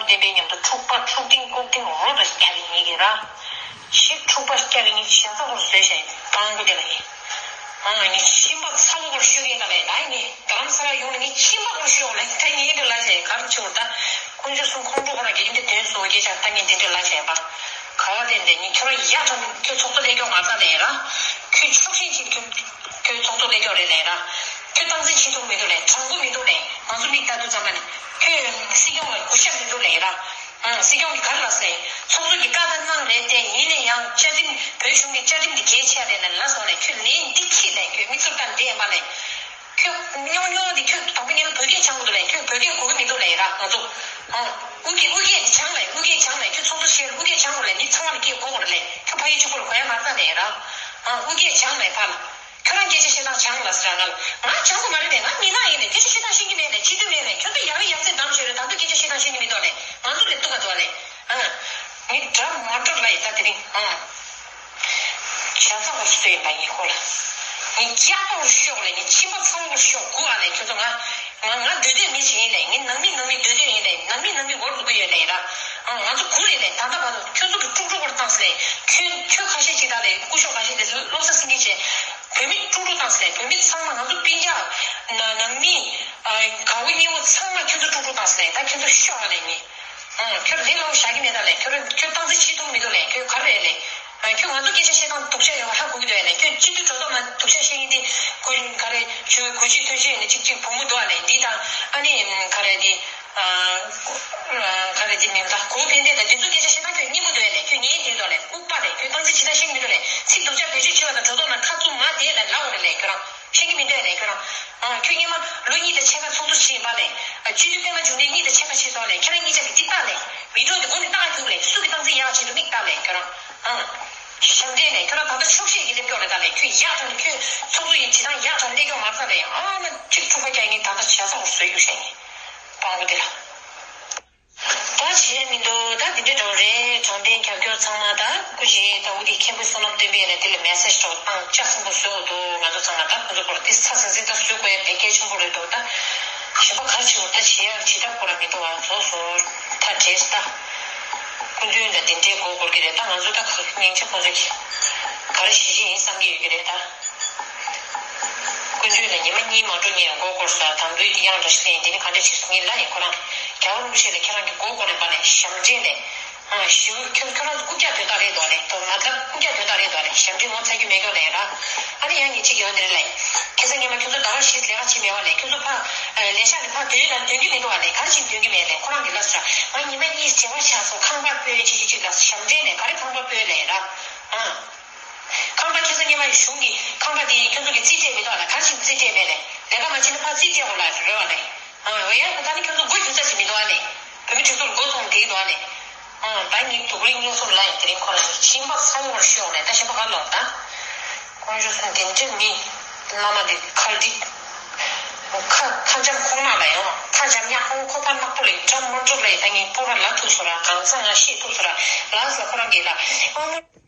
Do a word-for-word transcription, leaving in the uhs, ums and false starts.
བསྟན་པའི་མཉམ་དུ་འཁྲུག་པ་འཁྲུག་ལྡིང་ལྐོག་ལྡིང་རོ་ལ་རྒྱག་གི་ཡིན་གྱི་ར། ཞིག་འཁྲུག་པ་རྒྱག་གི་ཡིན་ཞེ་ས་བོར་བཟོས་ཤག་ཡིན་སྤང་པོ་དེ་ལ་ཡིན། ཨང་ངས་ཤིང་པ་ཚ་བོ་བོར་ཤོད་ཀྱི་ཡིན་ད་ལས་ད་ངས་རྡ་རམ་ས་ལ་ཡོང་ནས་ངས་ཤིང་པ་བོར་ཤོད་ལ་ད་ངས་འདི་ལ་བྱས་གར་ཆུར་ད་དཀོན་མཆོག་གསུམ་ཁོང་ཁྲོ་ཁོ་རང་གི་འདི་དོན་སོ་སྐད་ཆ་ད་ངས་འདི་འདྲ་ལ་བྱས་པ་ག་བ་དེ་འདྲ་ངས་ཁྱོད་རང་ཡག་ཐང་ཁྱོད་ཚོགས་གཙོ་ལས་སྐྱོང་མ་རྩ་ལས་ར། ཁྱོད་ཕྱོགས་ཞེན་ཅིག་ཁྱོད་ཁྱོད་ཚོགས་གཙོ་ལས་སྐྱོང་རེད་ལས་ར། ཁྱོད་སྟངས་འཛིན་བྱེད་ཐུབ་མི་འདུག་ལས་དྲང་པོ་མི་འདུག་ལས་ང་ཚོ་མིག་ལྟ་དུས་ཙམ་པ་ནས་ཁྱོད་སྲིད་སྐྱོང་ལ་གུས་ཞབས་མི་འདུག་ལས་ར། ཨང་སྲིད་སྐྱོང་གིས་ག་རེ་ལབ་ཟེར། ཚོགས་གཙོ་གིས་བཀའ་ལྟར་གནང་རེད་དེ་ཡིན་ན་ཡང་བཅའ་ཁྲིམས་བོད་གཞུང་གི་བཅའ་ཁྲིམས་འདི་གལ་ཆེ་རེད་ལ་ལབ་སོང་ལས་ཁྱོད་ལན་འདི་ཁྱེད་ལས་ཁྱོད་མིག་ཚུར་ལྟ་འདི་ཡིན་པ་ལས། ཁྱོད་རྙོག་རྙོག་འདི་ཁྱོད་དང་པོ་ཉིད་ལ་བོད་སྐད་སྦྱང་དགོས་འདུག་ལས་ཁྱོད་བོད་སྐད་གོ་གི་མི་འདུག་ལས་ཡིན་ར་ང་ཚོ། ཨང་ཨུ་སྐད་ཨུ་སྐད་འདི་སྦྱང་ལས་ཨུ་སྐད་སྦྱང་ལས་ཁྱོད་ཚོགས་གཙོ་བྱས་ཨུ་སྐད་སྦྱང་དགོས་ལས་མི་ཚང་མ་ལ་སྐད་གོ་དགོས་རེད་ལས་ཁྱོད་ཕ་ཡུལ་གཅིག་པོ་ལ་གོ་ཡ་མ་རྩ་ལས་ཡིན་ར། ཨང་ཨུ་སྐད་སྦྱང་ལས་ཕར། ཁྱོད་རང་སྐད་ཆ་བཤད་སྟངས་སྦྱངས་ལ་ཟེར་ང་ལ། ང་སྦྱང་དགོས་མ་རེད་པས། ང་མི་ནག་ཡིན་ནས་སྐད་ཆ་བཤད་སྟངས་ཤེས་ཀྱི་མེད་ནས་སྤྱི་འཐུས་མེད་ནས་ཁྱོད་ཚོ་ཡག་ལ་ཡག་རྩེ་བསྡམས་བཞག་རེད། ད་དུང་སྐད་ཆ་བཤད་སྟངས་ཤེས་ཀྱི་མི་འདུག་ནས་ང་ཚོ་ལས་སྡུག་ག་འདུག་ནས། ཨ། ངས་འདྲ་མ་འགྲོ་ལ་ཡིན་ད་དེ་རིང་ཨ། བྱ་ཚ་བོར་སུ་ཡིན་པ་ཡིན་ཧོ་ལ། ངས་སྐྱག་པོར་ཤོག་ལ་ངས་མཆིན་པ་ཚ་བོར་ཤོག་གུ་ཨ་ནས་ཁྱོད་ཚོ་ང་། ང་ང་སྡོད་དོན་མི་བྱེད་ཡིན་ནས་ངས་ནང་མི་ནང་མི་སྡོད་དོན་ཡིན་ནས་ནང་མི་ནང་མི་འོར་འདུག་གི་ཡོད་ནས་ཡིན་ལ། ཨང་ང་ཚོ་གུ་རེད་ནས་ད་ལྟ་བར་དུ་ཁྱོད་ཚོ་གི་དཀྲུག་དཀྲུག་བོར་བཏང་སི་ལས་ཁྱོད་ཁྱོད་ཁ་ཤས་ཅིག་ད་ལས་སྐུ་ཞབས་ཁ་ཤས་དེ་བློ་ས་སེང་གེ་བྱས། བོད་མི་དཀྲུག་དཀྲུག་བཏང་སི་ལས་བོད་མི་ཚང་མ་ང་ཚོ་སྤུན་ཀྱག་ན་ནང་མི་ཨ་ག་བུ་གཉིས་བོ་ཚང་མ་ཁྱོད་ཚོ་དཀྲུག་དཀྲུག་བཏང་སི་ལས་ད་ཁྱོད་ཚོ་ཤོག་ཨ་ལས་ངས། ཨང་ཁྱོད་ལས་སླ་བོ་བཞག་གི་མེད་ད་ལས་ཁྱོད་རང་ཁྱོད་སྟངས་འཛིན་བྱེད་ཐུབ་མི་འདུག་ལས་ཁྱོད་ག་རེ་རེད་ལས། ཨ་ཁྱོད་ང་ཚོ་སྐད་ཆ་བཤད་སྟངས་སྡུག་ཅག་ཡོད་པ་ཧ་གོ་གི་འདུག་ཨ་ལས་ཁྱོད་སྤྱི་འཐུས་འགྲོ་ཐོག་མ་སྡུག་ཅག་བཤད་མཁན་དེ་གུ་ག་རེ་ཁྱོད་གུ་ཅི་ཐོས་ཅི་ཡོད་ནས་གཅིག་གཅིག་བུ་མོ་འདུག་ཨ་ལས་འདི་དང་ཨ་ནི་ག་རེ་འདི། ཨ་ག་རེ་འདི་མིང་ད་གོ་ཕན་བདེ་དང་འདི་ཚོ་སྐད་ཆ་བཤད་སྟངས་ཁྱོད་སྙན་པོ་འདུག་ཨ་ལས་ཁྱོད་ཉན་བདེ་འདུག་ཨ་ལས་ལྐུགས་པ་རེད། ཁྱོད་སྟངས་འཛིན་བྱེད་སྟངས་ཤེས་ཀྱི་མི་འདུག་ལས་ཚིག་སྡུག་ཅག་བེད་སྤྱོད་བྱེད་པ་དང་འགྲོ་ཐོག་མ་ཁ་བཙུམ་མ་བསྡད་ལས་ལབ་དགོས་རེད་ལས་ཁྱོད་རང་། ཤེས་ཀྱི་མི་འདུག་ལས་ཁྱོད་རང་། ཨ་ཁྱོད་སྔོན་མ་ལོ་གཉིས་དང་ཕྱེད་ཀ་ཚོགས་གཙོ་བྱས་ཡིན་པ་ལས། ཨ་སྤྱི་འཐུས་པད་མ་འབྱུང་གནས་གཉིས་དང་ཕྱེད་ཀ་བྱས་སོང་ལས་ཁྱེད་རང་གཉིས་ཆ་གི་འདི་ལྟ་ལས། མི་འགྲོ་འདི་སྒོ་ནས་ལྟ་རྒྱུག་ལས་སུ་གི་སྟངས་འཛིན་ཡག་བྱེད་འདུག་མིག་ལྟ་ལས་ཁྱོད་རང་། ཨ་ཞབས་འདྲེན་ལས་ཁྱོད་རང་ད་ལྟ་ཆོག་ཤེས་ཀྱི་སླེབས་སྐྱོ་རེད་ད་ལས་ཁྱོད་ཡག་དང་ཁྱོད་ཚོགས་གཙོ་ཡིན་བྱེད་སྟངས་ཡག་དང་སླེབས་སྐྱོ་མ་རྩ་ལས་ཨ་ན་གཅིག་འཁྲུག་པ་རྒྱག་ངེས་ད་ལྟ་བྱ་ས་བོར་བཟོས་ཡོད་ཤེས་ངེས། སྤང་པོ་འདི་ལ། ད་བྱས་མི་འདུག་ད་འདི་འདྲ་འདྲ་བོ་རེད། དྲང་བདེན་རྒྱབ་སྐྱོར་ཚང་མ་ད་སྐུ་མཁྱེན་ད་འུ་དེ་མཁན་པོ་བསོད་ནམས་སྟོན་པས་ནས་དེ་ལ་མེ་སེ་ཇི་འདྲ་བོ་བཏང་ལྕགས་ཚང་པོ་བཟོས་འོ་འདུག་ང་ཚོ་ཚང་མ་ད་ཁོ་ཚོ་སྐོར་དེ་ཚ་ཟིང་ཟིང་ད་བཟོས་དགོས་ཡ་དེ་གལ་ཆེན་པོ་རེད་འདུག་ད་གཞན་པ་ག་རེ་བྱེད་དགོས་ད་བྱེད་ཡ་བྱེད་ཐབས་ཁོ་ར་མི་འདུག་ཨ་བཟོ་བཟོ་ད་བྲེལ་ད་སྐུ་མདུན་ལ་དེ་འདྲའི་མགོ་སྐོར་གི་རེད། ད་ང་ཚོ་ད་སྙིང་རྗེ་ཁོ་ཚོ་གི་ག་རེ་བྱེད་ཀྱི་ཡིན་བསམ་གྱི་ཡོད་ཀྱི་རེད་ད། སྐུ་མདུན་ལ་ཉི་མ་གཉིས་མ་འགྲོ་ངས་མགོ་སྐོར་ས་དང་པོའི་དེ་དབྱངས་འདྲ་ཞིག་ལེན་དེ་ནི་ག་འདྲ་བྱེད་སོང་ངས་ལ་ཡིན་ཁོ་རང་རྒྱལ་བ་རིན་པོ་ཆེ་ལ་ཁྱེད་རང་གི་མགོ་སྐོར་རེད་པ་ལས་ཞབས་འདྲེན་ལས། ཨ་ཞུ་ཁྱོད་ཁྱོད་རང་ཚོ་རྐུབ་བཀྱག་དོན་དག་རེད་དོ་ལས་དོ་མ་ལབ་རྐུབ་བཀྱག་དོན་དག་རེད་དོ་ལས་ཞབས་འདྲེན་ངོ་ཚ་རྒྱུ་མེད་ཀྱོ་ལས་ར། ཨ་ནི་ཡང་ངས་གཅིག་ཡོད་ནི་རེད་ལས། ཁ་སང་ཉི་མ་ཁྱོད་ཚོ་ཟླ་བ་བཞི་ལས་ཀ་བྱེད་མེད་པ་ལས་ཁྱོད་ཚོ་ཕ་ལས་ཤག་ནས་ཕ་དོན་ལ་དོན་གྱི་མི་འདུག་བ་ལས་ག་རེ་བྱེད་དོན་གྱི་མེད་ལས་ཁོ་རང་གི་ལབ་ས་ང་ཉི་མ་གཉིས་བྲེལ་བ་ཆགས་སོང་ཁང་པ་སྤོས་ཅི་ཅི་ཅི་ལ་ཞབས་འདྲེན་ནས་ག་རེ་ཁང་པ་སྤོས་ལས་ར། ཨ། ཁང་པ་ཁྱེད་ཚོ་སྔོན་མ་གཞུང་གི་ཁང་པ་དེ་ཁྱོད་ཚོ་གི་རྩིས་སྤྲད་མི་འདུག་ལ་ག་རེ་བྱེད་རྩིས་སྤྲད་མེད་ལས་ལས་ཀ་མ་བྱེད་ན་ཕར་རྩིས་སྤྲད་དགོས་ལ་རེད་བ་ལས། ཨ་འོ་ཡ་ད་ནི་ཁྱོད་ཚོ་མགོ་རྒྱུག་ས་ཞིག་མི་འདུག་ཨ་ལས། བོད་མི་སྒྲིག་འཛུགས་མགོ་ཚོང་དེ་འདུག་ཨ་ལས། ཨ་ད་ངའི་སྡུག་གླིང་བློ་སོར་ལ་ཡང་དེ་རིང་ཁོ་རང་གི་མཆིན་པ་ཚ་བོར་ཤོག་ལས་ད་ཞིམ་པ་ག་ལོག་ད། དཀོན་མཆོག་གསུམ་དེ་འདྲ་མི་བླ་མ་དེ་ཁ་འགྲིག་ཁ་ཁ་འཇམ་ཁོག་ནག་ལ་ཡང་ཁ་འཇམ་ཡག་ཁོང་ཁོ་ཕར་ནག་པོ་ལས་འགྲམ་མ་འགྲུབ་ལས་ད་ངའི་སྤོ་ར་ལ་ཐུག་སོ་ར་གང་ཚ་ང་ཤེས་ཐུག་སོ་ར་ལ་ས་ཁོ་རང་གི་ལ་ཨ་མོ།